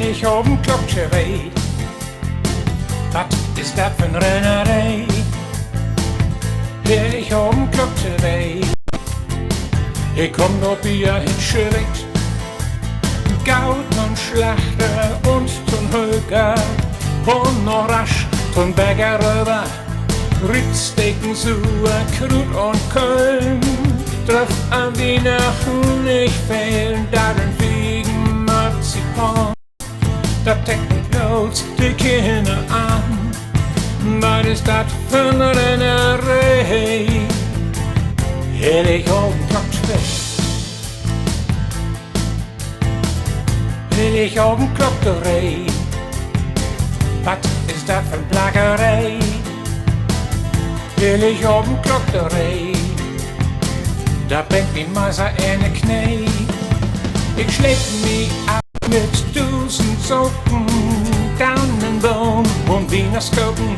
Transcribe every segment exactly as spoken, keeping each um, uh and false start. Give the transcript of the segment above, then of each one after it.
Heiligavend Klock twee. Wat is dat för 'n Renneree? Heiligavend Klock twee. Ik kumm dor bi ehr hen schritt. Gaut to'n Slachter un to'n Höker, un noch rasch to'n Bäcker röver. Rietsteken, Suerkruut un Kööm dröff an Wiehnachten nich fehlen, dat un Fiegen, Marzipan. Dat teckt nu bloots de Kinner an. Wat is dat för 'n Renneree? Heiligavend Klock twee. Heiligavend Klock dree. Wat is dat för 'n Plackeree? Heiligavend Klock dree. Dor brengt mi Meister in de Knee. Ik sleep mi af mit dusend Saken, Dannenboom un Wiehnachtskoken.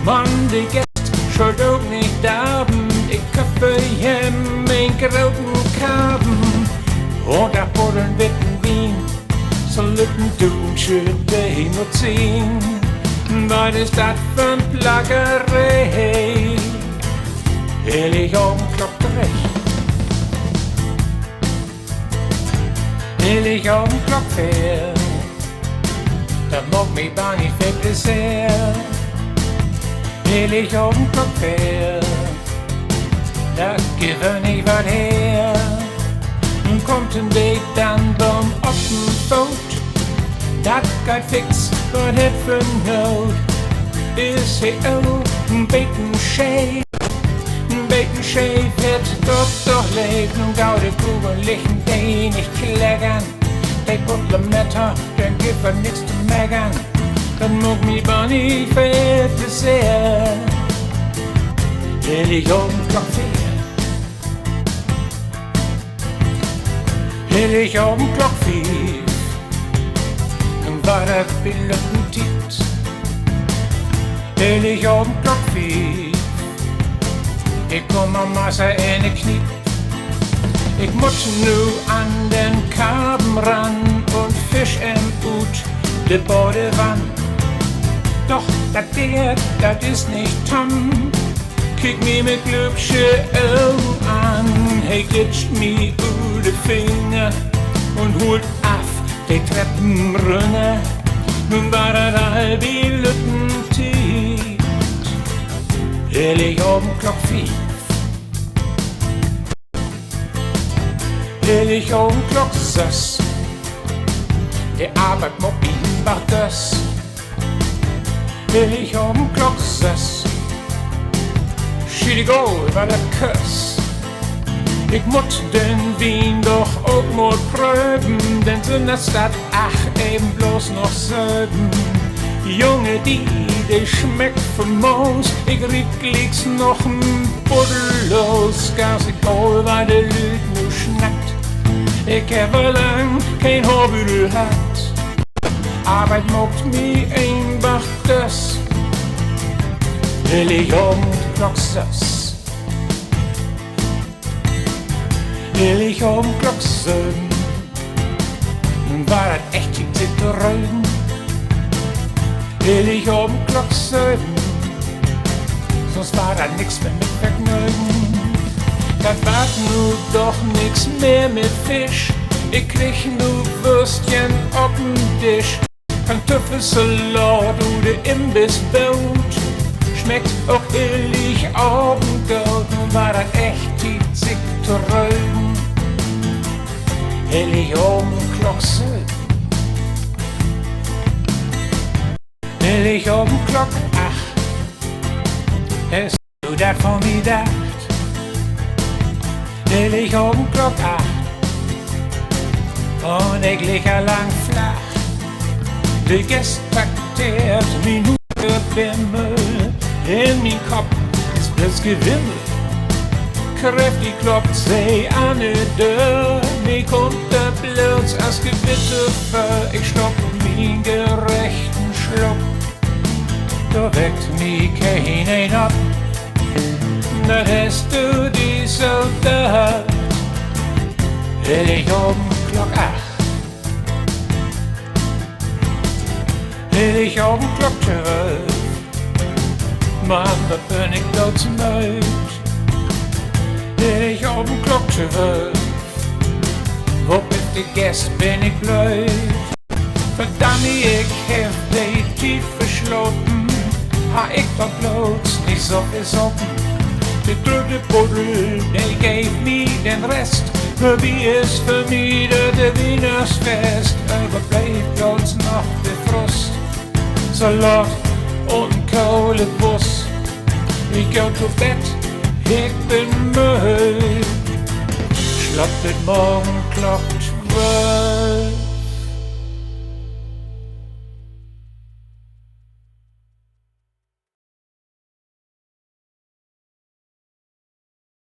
Man de Gäst schullt ok nich darven, ik köff för jem en groten Karven. Un dor Buddel, witten Wien, so'n lütten Duuntsche, de mutt sien. Wat is dat för 'n Plackeree? Heiligavend Klock dree. Heiligavend Klock veer. Dat maakt mi bannig veel Pleseer. Heiligavend Klock veer. Dat gifft nich wat her. Nu kummt en Week, denn Boom op en Foot. Dat geiht fix, wat hett för Noot. Is he ok en beten scheef, en beten scheef, hett Gott doch leev. Nu gau de Kugeln liggen, de nich kleckern. De Buttermesser, denn gifft dat nix to meckern. Dat maakt mi bannig veel Pleseer. Heiligavend Klock veer. Heiligavend Klock fief, nu warrt dat bi lütten Tiet. Heiligavend Klock fief, ik kumm bi Meister in de Kniep. Ik mutt nu an den Karven ran un fisch em ut de Badewann. Doch dat Deert, dat is nich tamm. Kiekt mi mit glücksche Ogen an. He glitscht mi ut de Finger un huult af de Treppen rünner. Nu warrt dat all bi lütten Tiet. Heiligavend Klock fief. Heiligavend Klock söss, de Arbeit maakt mi eenfach döss. Heiligavend Klock söss, schietegal, wat dat köst. Ik mutt den Wien doch ok mal pröven, denn sünd dat statt acht even bloots noch söven. Junge, de, de smeckt famos, ik riet glieks noch en Buddel los. Ganz egal, wat de Lüüd nu snackt, ik heff al lang keen Haarbüdel hatt. Arbeit maakt mi eenfach döss. Heiligavend Klock söss. Heiligavend Klock söven, nu warrt dat echt Tiet, sik to rögen. Heiligavend Klock söven, sünst warrt dat nix mehr mit Vergnögen. Dat warrt nu doch nix mehr mit Fisch. Ik krieg nu Würstchen op den Disch. Pantüffelsalaat ut de Imbissbood smeckt ok Heiligavend goot. Nu warrt dat echt Tiet, sik to rögen. Heiligavend Klock söven. Heiligavend Klock acht. Hest du dat vörmiddags? Heiligavend Klock acht. Un ik ligg al lang flach. De Gäst trakteert mi nu för Bimmel. In mien Kopp is bloots Gewimmel. Kräftig kloppt se an de Döör. Mi kummt dat bloots as Gewitter vör. Ik sluck mien gerechten Sluck. Dor weckt mi keeneen op. Dat hest du di so dacht. Heiligavend Klock acht. Hilligavend Klock twölf, Mann, wat bün ik bloots mööd. Hilligavend Klock twölf, wo blifft de Gäst, bün ik blööd. Verdammi, ik heff de Tiet verslapen, harr ik doch bloots nich so veel sapen. De drüdde Buddel, de geev mi den Rest. Vörbi is för mi dat Wiehnachtsfest, överbleev bloots noch de Frust, Salat un kole Wust. Ik gah to Bett, ik bün mööd. Slaap bit morgen Klock twölf.